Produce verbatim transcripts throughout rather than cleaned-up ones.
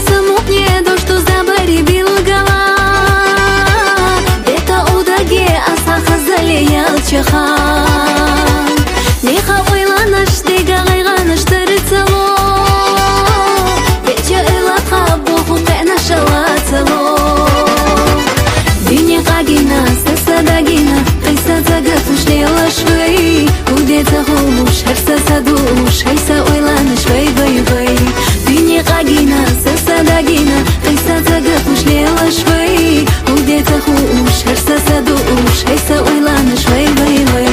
Самукъне дошду забари билгала, бета удаге асаха зале ялчахан. Неха ойланаш дега гъайгъанаш дарцало, беча эла хаббоху къена шалацало. Дуьне къагина, сасадагина, къиса цагатуш лелаш вай, уде ца хулуш, гьар сасадуш, гьайса ойланаш вай, вай, вай. Дуьне къагина, сасадагина, къиса цагатуш лелаш вай, уде ца хулуш, гьар сасадуш, гьайса ойланаш вай, вай, вай.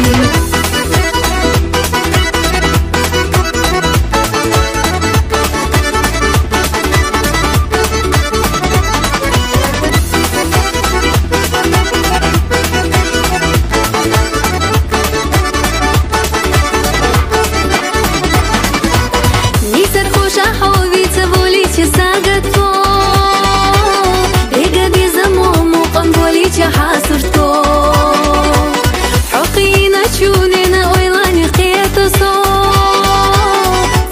Мисар хуша хьо вица воличи сагато, бега диза мо мукъан воличи хьасурто. Хьо хина чунена ойлани хетосо,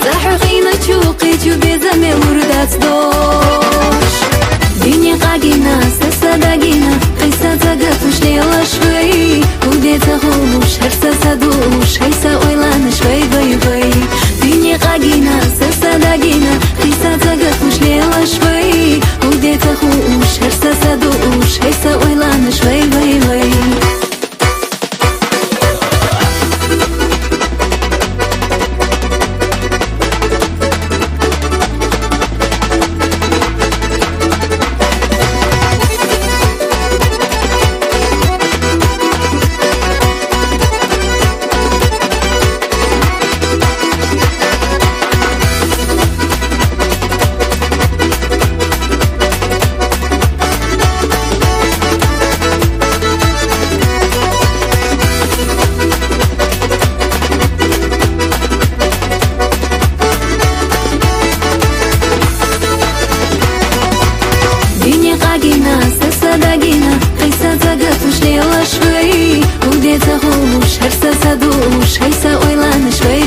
за хьо хина чу къичу беза ме урдацдош. Дуьне къагина, сасадагина, къиса цагатуш лелаш вай, уде ца хулуш, гьар сасадуш, гьайса ойланаш вай, вай, вай. Дуьне къагина, сасадагина, къиса цагатуш лелаш вай, уде ца хулуш, гьар сасадуш, гьайса ойланаш вай, вай, вай. Дуьне къагина, сасадагина, къиса цагатуш лелаш вай, уде ца хулуш, гьар сасадуш, гьайса ойланаш вай.